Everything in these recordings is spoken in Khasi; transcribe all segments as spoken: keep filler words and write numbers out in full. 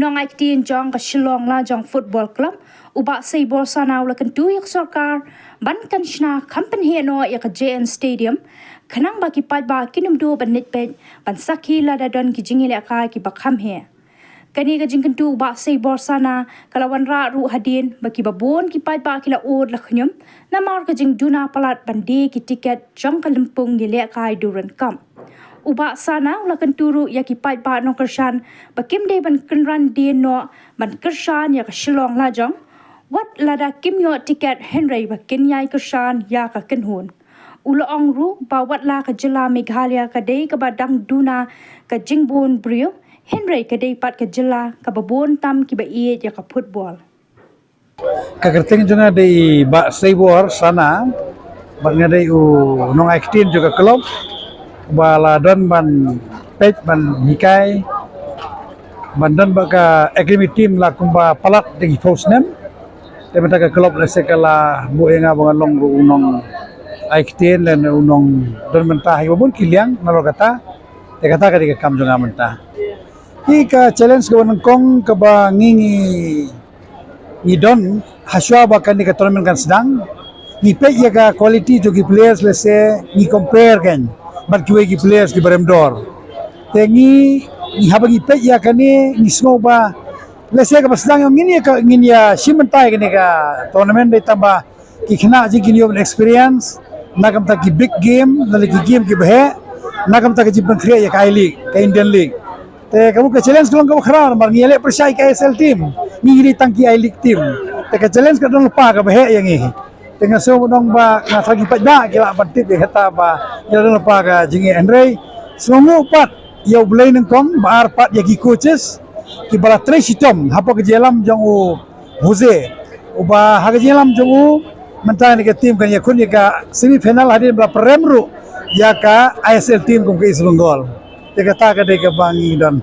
Nongaiktien jong ka Shillong Lajong Football Club, u Bah Seibor Sana u la kyntu ïa ka sorkar ban kan shna kham pynheh noh ïa ka J N Stadium, khnang ba ki paidbah kin ym duh ban leit peit ban sakhi lada don ki jingïalehkai kiba kham heh. Kane ka jingkyntu u Bah Seibor Sana ka la wanrah ruh hadien ba kiba bun ki paidbah ki la ud la khñium namar ka jingduna palat ban die ki tiket jong ka lympung ïalehkai Durand Cup. U Bah Sana u la kyntu ruh ïa ki paidbah nongkyrshan ba kim dei ban kynran dien noh ban kyrshan ïa ka Shillong Lajong, wat lada kim ïoh tiket hynrei ba kin ïai kyrshan ïa ka kynhun. U la ong ruh ba wat la ka jylla Meghalaya ka dei kaba dang duna ka jingbun briew, hynrei ka dei pat ka jylla kaba bun tam kiba ïeit ïa ka football. Ka kyrteng jong nga dei Bah Seibor Sana, bad nga dei u nongaiktien jong ka club ba la don ban peit, ban hikai, ban don bad ka academy team la kumba palat da ki phew snem. Te mynta ka club lehse ka la buh ïa nga ba ngan long ruh u nongaiktien lane u nongdon bynta ha kiba bun ki liang nalor kata. Te kata ka dei ka kam jong nga mynta. Ki ka challenge kaba nyngkong kaba ngi ngi ngi don hashwa ba kane ka tournament kan sdang, ngi peit ïa ka quality jong ki players, lehse ngi compare kan bad kiwei ki players kiba rem dor. Te ngi, ngi haba ngi peit ïa kane ngi sngew ba lehse kaba sdang ïa ngin ïa ka, ngin ïa shim bynta ïa kane ka tournament dei tang ba ki khynnah jong ngi kin ïoh ban experience na ka bynta ki big game, na ki game kiba heh, na ka bynta ka jingpynkhreh ïa ka I-League, ka Indian League. Te ka mut ka challenge ka long kaba khraw namar ngi ïaleh pyrshah ïa ka I S L team, ngi ngi dei tang ki I-League team. Te ka challenge ka don lypa kaba heh ïa ngi. Te nga sngew ba nong ba nga tharai ki paidbah ki lah ban tip ïa kata ba ïa don lypa ka jingeh, hynrei sngewnguh pat ïa U Blei nyngkong, ba ar pat ïa ki coaches kiba la trei shitom hapoh ka jingïalam jong u Jose, uba ha ka jingïalam jong u mynta kane ka team kan ïakhun ïa ka semi final hadien ba la pynrem ruh ïa ka I S L team kum ka East Bengal. Te kata ka dei kaba ngi don.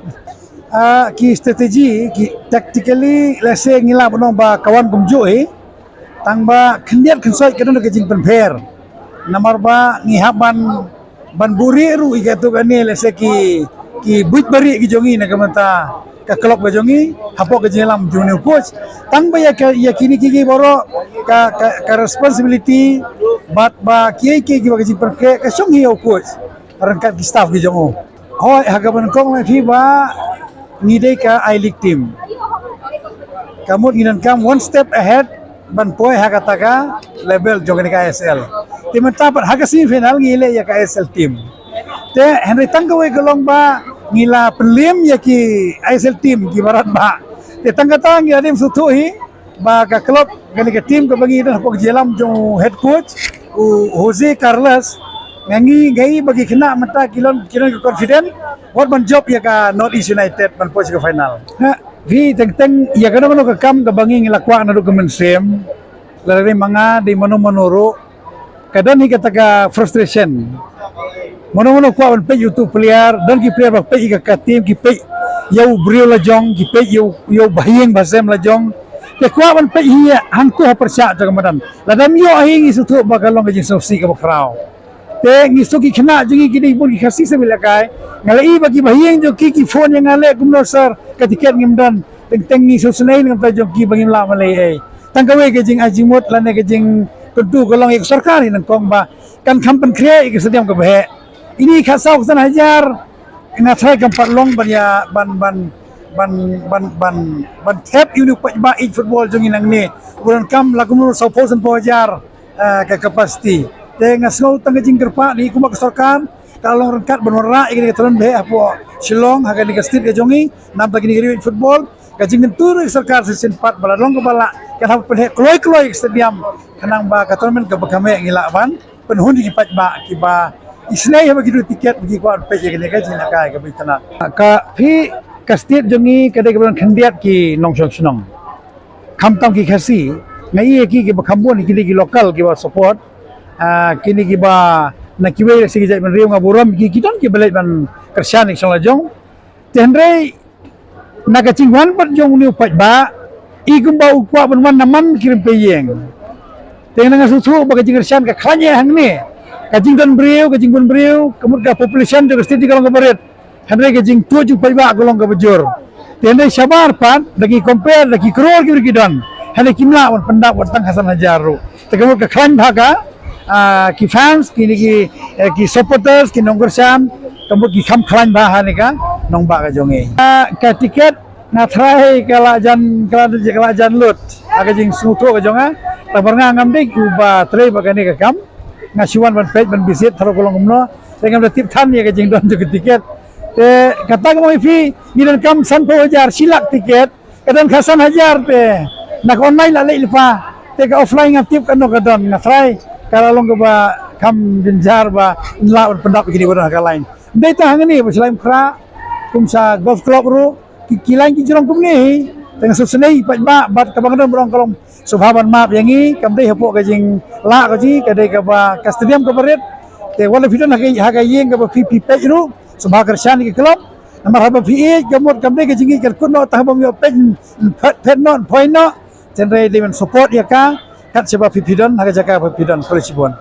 Ah, ki strategy, ki tactically, lehse ngi lah ban ong ba ka wan kumjuh hi. Tang ba khyndiat khynsoit ka don ka jingpynpher. Namar ba ngi hap ban, ban buhrieh ruh ïa kato kane, lehse ki, ki buit barieh ki jong ngi na ka bynta ka club ka jong ngi hapoh ka jingïalam jong u coach. Tang ba ïa ka, ïa kine kiei kiei baroh ka, ka, ka responsibility bad ba kiei kiei kiba ka jingpynkhreh ka shong hi ïa u coach ryngkat ki staff ki jong u. Hooid, ha kaba nyngkong lei phi ba ngi dei ka I-League team. Ka mut ngi donkam one step ahead ban poi ha kata ka level jong kane ka I S L. Te mynta pat ha ka semi final ngi leh ïa ka I S L team. Te hynrei tang kawei ka long ba ngi la pynliem ïa ki I S L team kiba radbah. Te tang kata ngi la dei sngewthuh hi ba ka club, kane ka team kaba ngi don hapoh ka jingïalam jong u head coach u Jose Carlos, nga ngi, nga i ba ki khynnah mynta ki long, ki long confident wat ban jop ïa ka North East United ban poi sha ka final. Ha, phi, teng teng ïa kano kano ka kam kaba ngi ngi la kwah naduh ka mynsiem, lada dei ma nga, dei mano mano ruh, ka don hi kata ka frustration. Mano mano kwah ban peit ïa uto u player, don ki player ba peit ïa ka, ka team, ki peit ïa u briew la jong, ki peit ïa u, ïa u bahaïing bahasem la jong. Te kwah ban peit hi hangto ha pyrshah jong ka madan. Lada ym ïoh hi ngi sngewthuh ba ka long ka jingsngewsih kaba khraw. Te ngi sngewthuh ki khynnah jong ngi ki dei bun ki Khasi sha ba lehkai. Nga la i ba ki bahaïing jong ki ki phone ïa nga leh kumno sir, ka tiket ngim don. Teng teng ngi sngewsynei na ka bynta jong ki ba ngim lah ban leh ei. Tang kawei ka jingai jingmut lane ka jingkyntu ka long ïa ka sorkar hi nyngkong ba kan kham pynkhreh ïa ka stadium kaba heh. Ine i khatsaw khatsan hajar nga tharai kam pat long ban ïa, ban, ban, ban thep ïa une u paidbah ïeit football jong ngi nangne uba donkam la kumno sawphew sanphew hajar, eh, ka capacity. Te nga sngew tang ka jingkyrpad na ngi kum ka sorkar, ka la long ryngkat ban wanrah ïa kane ka tournament ba heh hapoh Shillong ha kane ka state ka jong ngi, namar ba kine ki riew ïeit football, ka jingkyntu ruh ïa ka sorkar shisien pat ba la long kaba lah, kan hap pynheh kloi kloi ïa ka stadium khnang ba ka tournament kaba kham heh ngi lah ban pynhun ïa ki paidbah kiba isynei haba ki duh tiket ba ki kwah peit ïa kane ka jingïalehkai kaba itynnad. Ka, phi, ka state jong ngi ka dei kaba don khyndiat ki nongshong shnong. Khamtam ki Khasi, nga i ïa ki kiba kham bun ki dei ki local kiba support. Ah, kine kiba na kiwei lehse ki jaitbynriew nga burom ki, ki don kiba leit ban kyrshan ïa ka shnong la jong. Te hynrei na ka jingwan pat jong une u paidbah, i kumba u kwah ban wan na man ki rympei ïing. Te nga sngewthuh ba ka jingkyrshan ka khlaiñ eh hangne. Ka jingdon briew, ka jingbun briew, ka mut ka population jong ka state ka long kaba rit. Hynrei ka jingtuid jong u paidbah ka long kaba jur. Te hynrei shabar pat da ki compare da ki crore ki briew ki don, hynrei kim lah ban pyndap wat tang khatsan hajar ruh. Te ka mut ka khlaiñ bha ka, ah, ki fans, ki, ki, eh, ki supporters, ki nongkyrshan, ka mut ki kham khlaiñ bha ha kane ka nongbah ka jong ngi. Ah, ka tiket nga tharai ka la jan, ka la, ka la jan lut ha ka jingsngewthuh ka jong nga. Namar nga ngam dei uba trei bad kane ka kam. Nga shu wan ban peit ban visit, tharai ka long kumno. Te ngam da tip than ïa ka jingdon jong ka tiket. Te kata ka mut phi, ngi donkam sanphew hajar, shi lak tiket. Ka don khatsan hajar te na ka online la leh lypa. Te ka offline ngam tip kano ka don, nga tharai ka la long kaba kham jynjar ba lah ban pyndap ïa kine ba don ha ka line. Ym dei tang hangne, ba sha Laitumkhrah, kum sha Golf Club ruh, ki, ki line ki jrong kumne hi. Te nga sngewsynei paidbah bad kaba nga don ba ong ka long sngewbha ban map ïa ngi, kam dei hapoh ka jinglah ka jong ngi, ka dei kaba ka stadium kaba rit. Te wat la phi don ha ka, ha ka ïing kaba phi, phi peit ruh, sngewbha kyrshan ïa ka club. Namar haba phi ïeit, ka mut kam dei ka jingïeit ka kut noh, tang haba ym ïoh peit, phet, phet noh, poi noh. Hynrei dei ban support ïa ka, kat shaba phi, phi don ha ka jaka ba phi don. Khublei shibun.